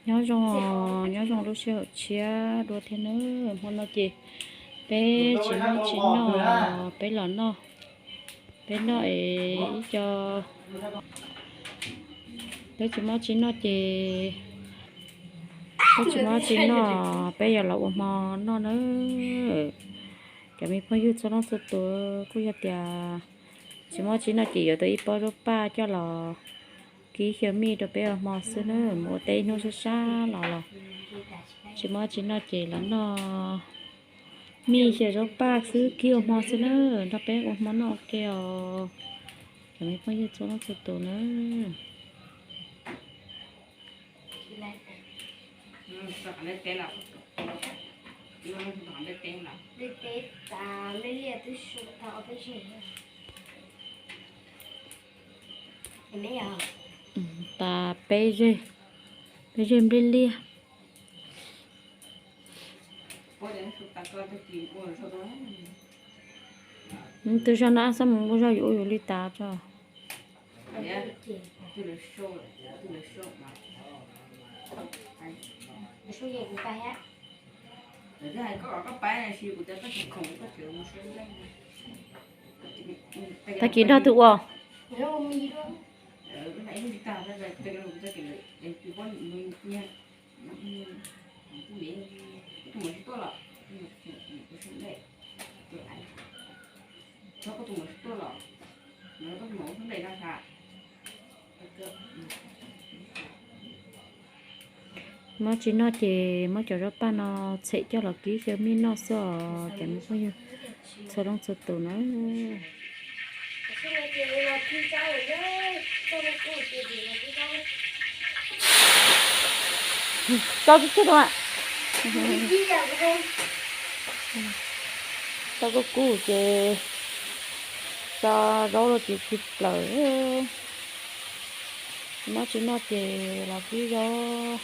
Nyob zoo, nyob zoo lub sij hawm tshiab dua thiab nawb. Hmo no ces peb tsis muaj tsis noj, peb los noj, peb noj es ib co, peb tsis muaj tsis noj ces, peb tsis muaj tsis noj, peb yuav los ua hmo noj nawb. Cov me phooj ywg txhua leej txhua tus, kuj yog tias tsis muaj tsis noj ces yuav tau ib pob zaub paj coj los kib xyaw mij rau peb ua hmo xwb nawb. Mus ua teb ib hnub sab sab los los tsis muaj tsis noj ces los noj mij xyaw zaub paj xwb kib ua hmo xwb nawb. Nrog peb ua hmo noj ua ke os, cov me phooj ywg txhua leej txhua tus nawb. Tas peb zeg, peb zeg nplej liaj. Tus zog no xob mus ua zog yuav ua yus li tas tso. Tag kis nrog tus ua. Muab tsis noj ces muab cov zaub paj no txhem coj los kib xyaw mij noj xwb os, cov me phooj ywg txhua leej txhua tus na. Tso tib tug a. Tso kuj kub ces tso zaub los tsis tsis plaws. Tsis muaj tsis noj ces los kib zaub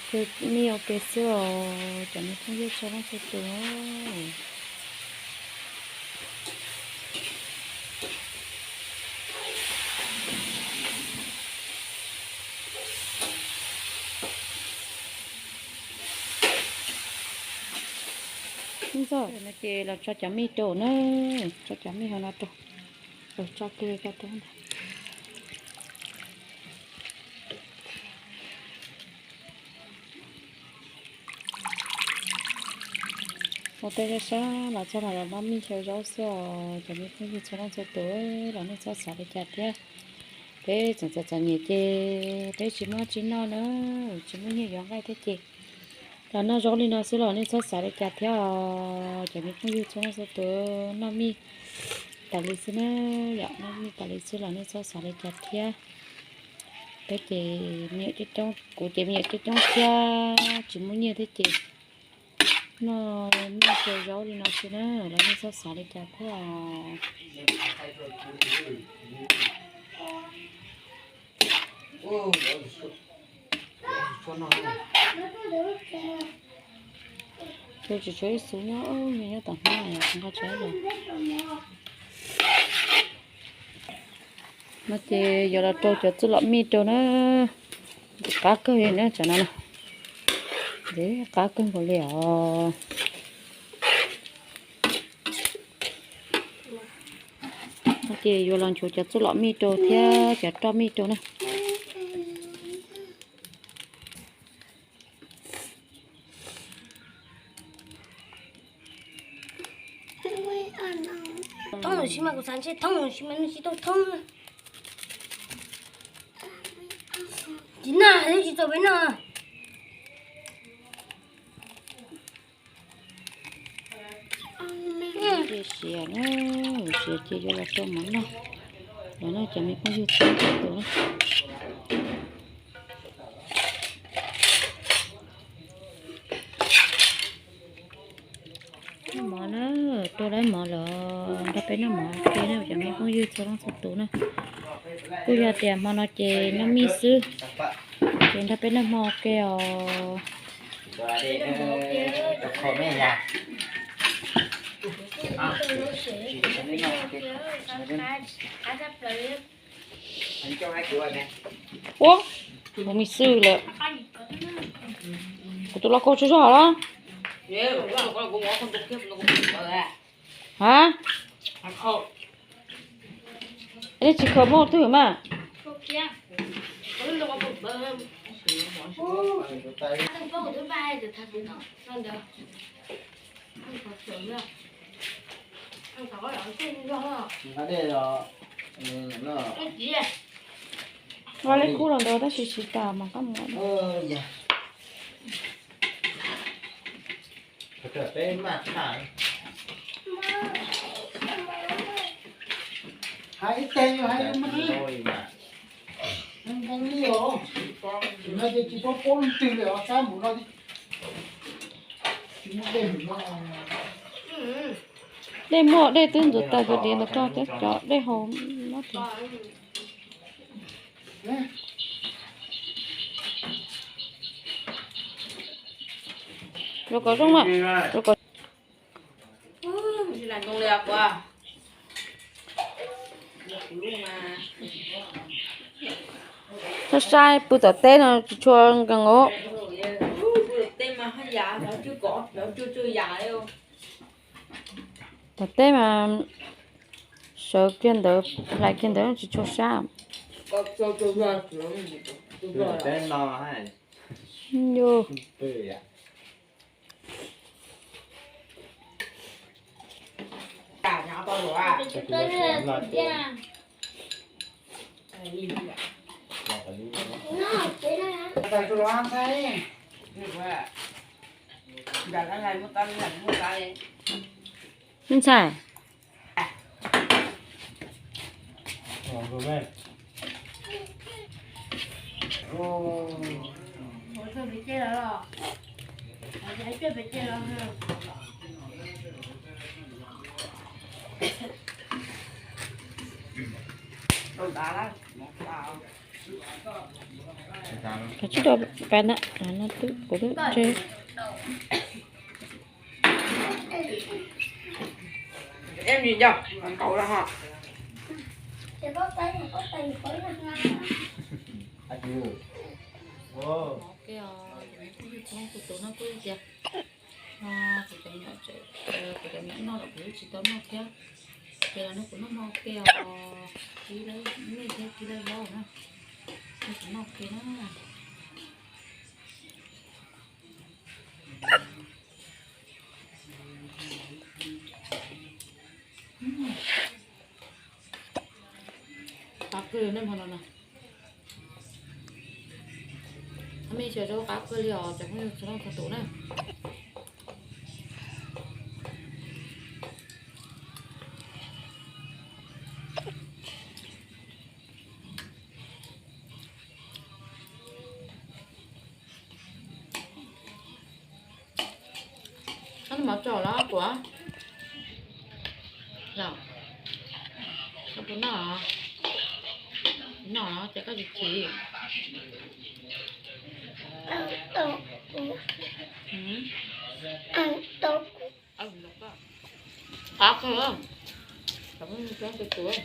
xyaw mij ua ke xwb os, cov me phooj ywg txhua leej txhua tus. No ces los tso cov mij rau na, tso cov mij hauv no rau, tso kiag rau ntawd. Ua tej zaj sab los txog los los noj mij xyaw zaub xwb os, cov me phooj ywg txhua leej txhua tus, los nej txhob xav li cas thiab. Peb txom txom txom nyem ces peb tsis muaj tsis noj na, tsis muaj nyiaj yuav nqaij thiab ces los noj zaub li no xwb los nej txhob xav li cas thiab os, cov me phooj ywg txhua leej txhua tus. Noj mij tas li xwb na, yom, noj mij tas li xwb los nej txhob xav li cas thiab. Peb ces me nyuam coob coob, kuv ces me nyuam coob coob thiab tsis muaj nyiaj thiab ces noj mij xyaw zaub li no xwb na, los nej txhob xav li cas thiab os. Ces tsis tshuav ib xu nyob, nyob tom hmab nqa tso los. No ces yuav los rau cov txuj lom mij rau na. Qab kawg li na, tsam no na, qab kawg nkaus li os. No ces yuav los nchuav cov txuj lom mij rau thiab cov roj mij rau na. Thoob sim mas kuv xav ntshe thoob sim mas nws tsis tau thoob. Tsis noj, tsis tau peb noj. Siav na, siav ces yuav los rau mov noj. Los noj cov me phooj ywg txhua tus na. Noj mov na, rau lawv mov los nrog peb noj mov ua ke na cov me phooj ywg txhua leej txhua tus na. Kuj yog tias hmo no ces noj mij xwb, ces nrog peb noj hmo ua ke os. Ua, ua mij xwb lawm. Kuv tus los kau tsaug zog los? Ha? Nej tsis khaws muaj twg mas? Vaj lej kub los ntawd tab sis tsis tas mas qab mus. Hais ib teg, hais ib teg, nqee li os. Tsis no ces tsis paub paub leej twg li os, sab mus no. Dej muaj, dej twb ntxuav tas cov diav ntawd rau thiab, cov dej haus no. Rau kom zoo mas, rau kom Saib saib pw tom teb no tsis tshua nkees os. Tom teb mas sawv kiag ntawd, hlais kiag ntawd tsis tshua sab. Yog. Ntxhais. Kav tsij rau peb na, no twb kuv twb tse. Em gì đâu, cậu là họ. Kuv cov me nyuam, kuv cov me nyuam noj los kuv tsis tau noj thiab. Ces los no kuv noj hmo ua ke os, kib lawv mej thiab kib lawv zaub na. Kuv noj ua ke na. Qab kawg nej hmo no na. Mej xyuas rau qab kawg li os cov phooj ywg txhua leej txhua tus na. Mov tso los kuv, koj puas noj? Noj ces koj tsis chim. Qab kawg, cov phooj ywg txhua leej txhua tus.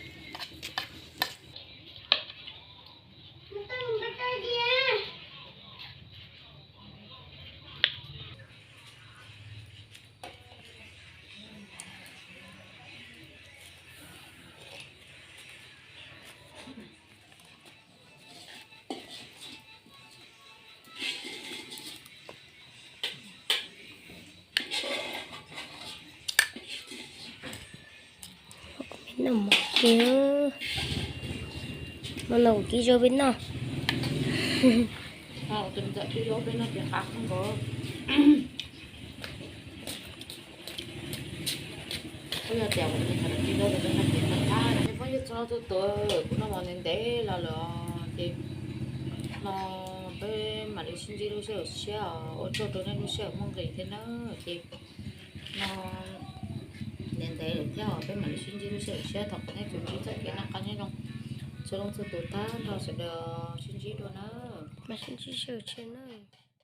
Noj mov kiag, hmo no kuv kib zaub peb noj. Peb yog txog txhua tus, kuv noj mov ntev ntev los lawm ces no peb mam li sib ntsib lub sij hawm tshiab os, ua tsaug rau nej lub sij hawm muaj nqis thiab nawb. Ces no ntev ntev lawm thiab os, peb mam li sib ntsib lub sij hawm tshiab, thov kom nej tsuas ntsib txoj kev noj qab nyob zoo txhua leej txhua tus tag nrho sawv daws, sib ntsib dua nawb. Mam sib ntsib sij hawm tshiab nawb.